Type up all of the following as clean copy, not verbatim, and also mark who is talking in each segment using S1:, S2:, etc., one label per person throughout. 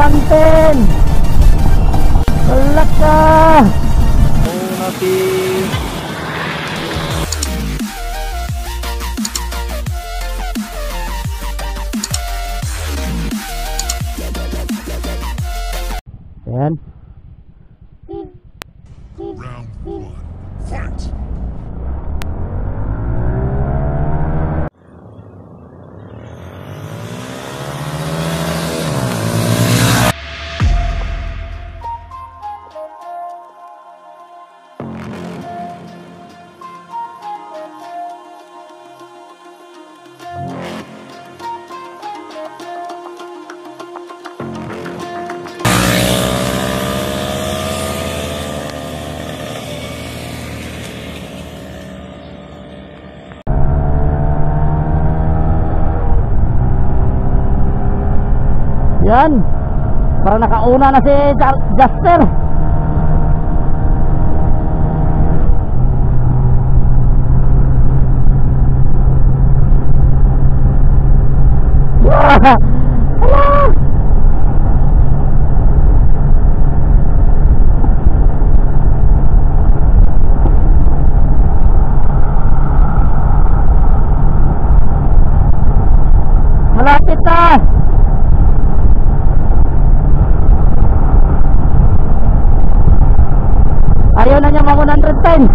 S1: 110. Wala ka. Ayan.
S2: Round 1. Fight!
S1: Yan. Parang nakauna na si Juster. Wah. Malapit na. Ayaw na niya mga 110.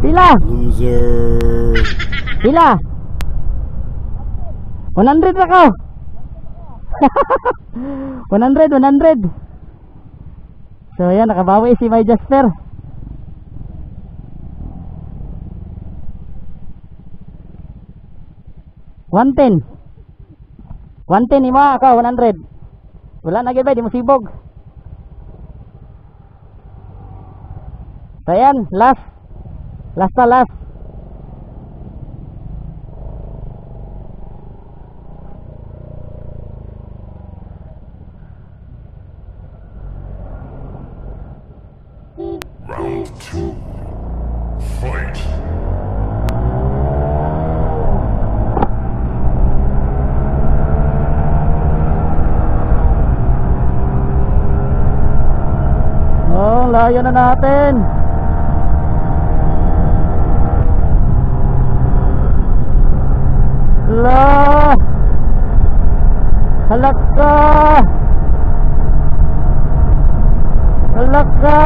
S1: Pila?
S2: Loser.
S1: Pila? 100 na ko. 100. So yan, nakabawi si My Jasper. 110 ni mga ka 100. Wala na gibay, di mo sibog. So yan, last.
S2: Round 2. Fight!
S1: Oh, layo na natin. Halaka. Halaka.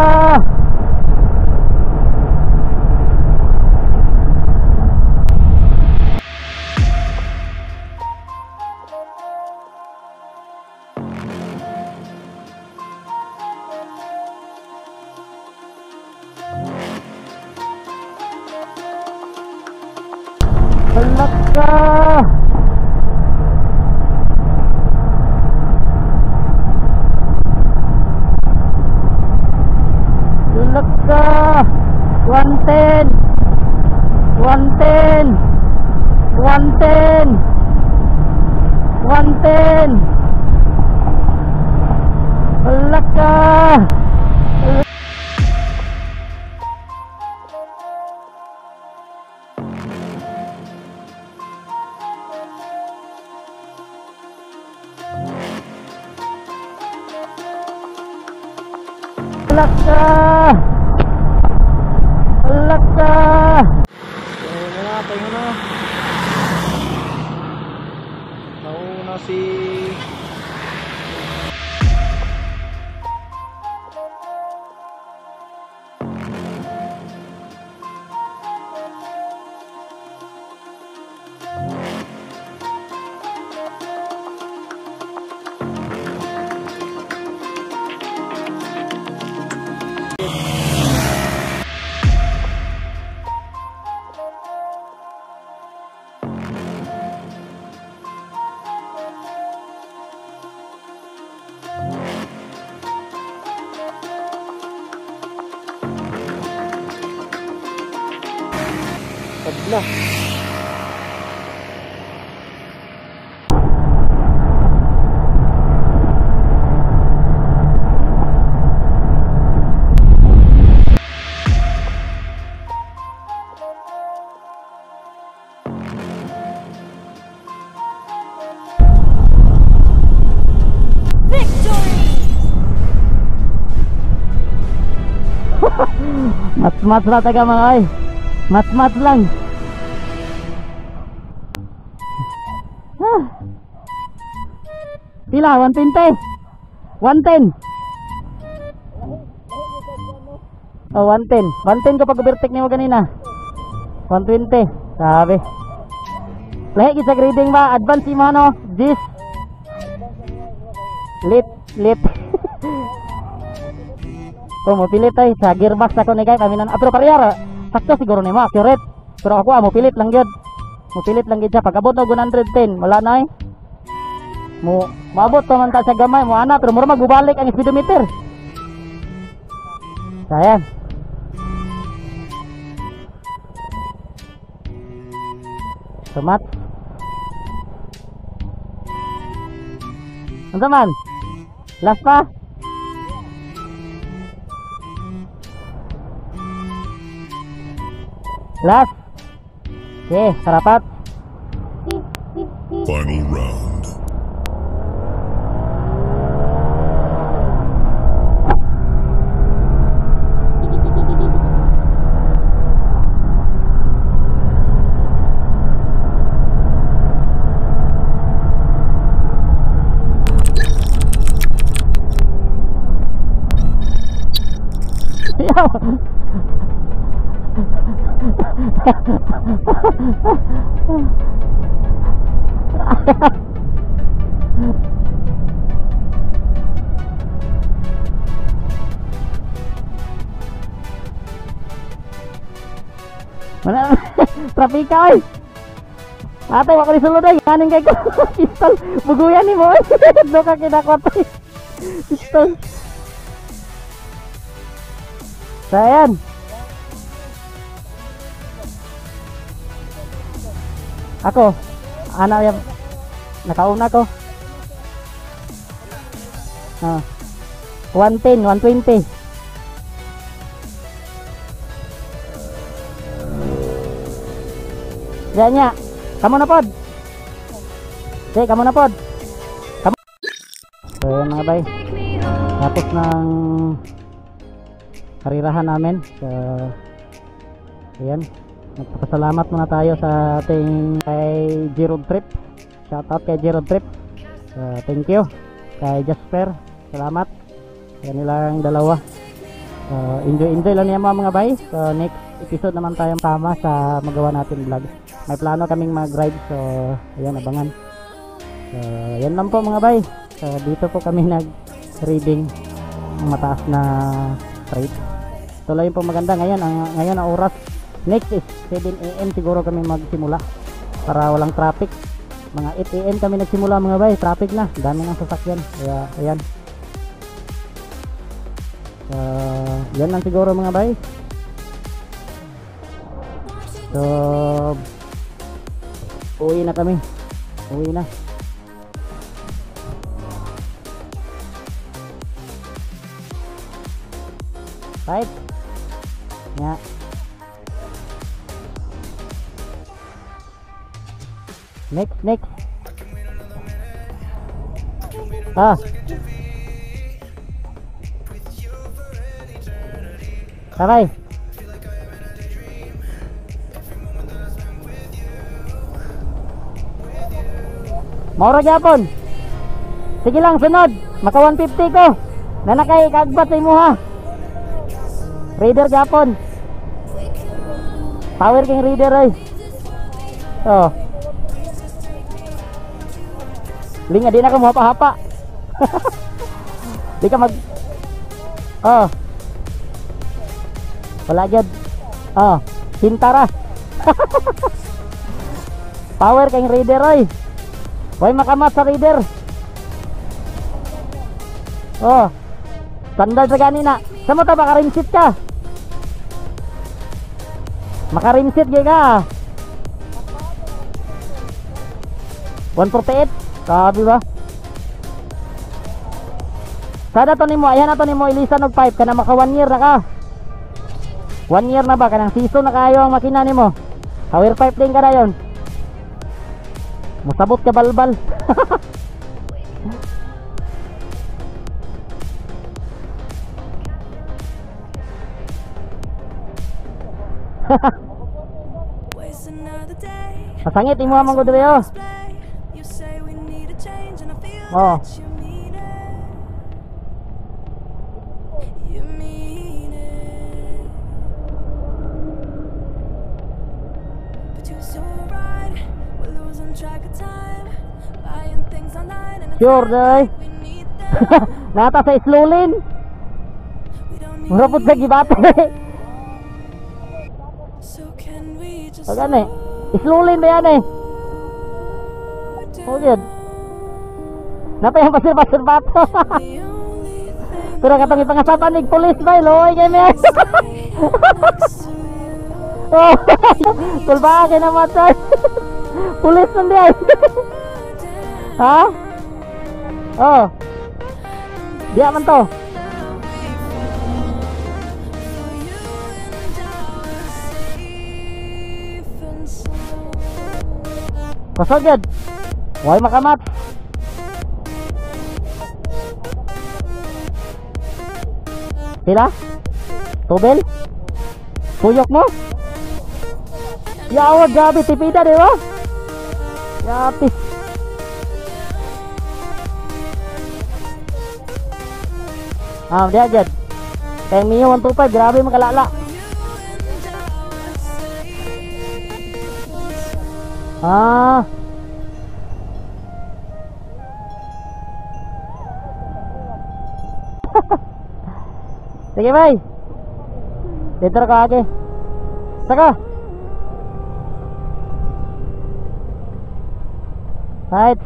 S1: 110. Halaka. Nauna si
S3: Tagla.
S1: Mas lang taga mga ay. Mas lang. Ah. Pila 120. 110. Oh, 110. 110 ko pag overtake nimo ganina. 120. Sabi. Lahi gid sa grading ba? Advance si ano? This. Lit. Oh, mo pilit ay sa gearbox ako ni guys, kami na pero parehara. Sakto siguro nimo, accurate. Pero ako mo pilit lang gyud. Mo pilit lang gyud siya pag abot og 110, wala na ay. Mo maabot pa man ta sa gamay mo ana pero mura magbalik ang speedometer. Sayang. Tomat. Ano man? Last pa? Last. Okay, sarapat.
S2: Final round.
S1: Mana trafika oy. Ate wa ko disulod ay kaning kay ko. Pistol buguyan ni mo. Do ka kinakot. Pistol. Sayan. Ako ana ya nakauna ko. 110, 120. Danya, kamu na pod. Okay, kamu na pod. Kamu. So yan mga bay. Tapos ng karirahan namin. So, ayan. Nagpapasalamat muna tayo sa ating kay G-Road Trip. Shoutout kay G-Road Trip. Thank you. Kay Jasper, salamat. Kaya nilang dalawa. Enjoy lang niya mga bay. So next episode naman tayong tama sa magawa natin vlog. May plano kaming mag-ride. So ayan, abangan. So yan lang po mga bay. So dito po kami nag-reading ng mataas na rate. Tuloy po maganda ngayon. Ngayon ang oras. Next is 7 AM siguro kami magsimula para walang traffic. Mga 8 AM kami nagsimula mga bay. Traffic na, dami ng sasakyan. Kaya ayan. Yan lang siguro mga bay. So uwi na kami. Uwi na. Right? Yeah. Next. Sabay. Maura gyapon. Sige lang sunod. Maka 150 ko. Nanakay kagbat sa imo ha. Reader gyapon. Power king reader ay. Oh. Linga di na ka hapa-hapa. Di ka mag oh. Wala jud. Oh, hintara. Power kang reader oy. Way makamat sa reader. Oh. Standard sa ganina. Samo ta maka-rimsit ka. Maka-rimsit gyud ka. 148. Sabi ba? Sada to nimo, ayan na to nimo ilisan og pipe kana maka 1 year na ka. 1 year na ba kanang season na kayo ang makina nimo. Power pipe din ka na yon. Musabot ka balbal. Masangit imo among gud yo. Oh. Sure day. Nata sa islulin. Murapot sa gibate. Pagano eh. Islulin ba yan eh. Oh good. Napayang pasir-pasir bato. Pero katong ipangasapan nig pulis ba loy kay me. Oh. Tulba kay na matay. Pulis nandiy ay. Ha? Oh. Dia man to. Kosoged. Why makamat? Pila? Tubel? Tuyok mo? Yawag gabi tipida di ba? Yapis. Dia agad. Kaya Mio 125, grabe makalala. Sige bay. Dito ka age. Saka. Right.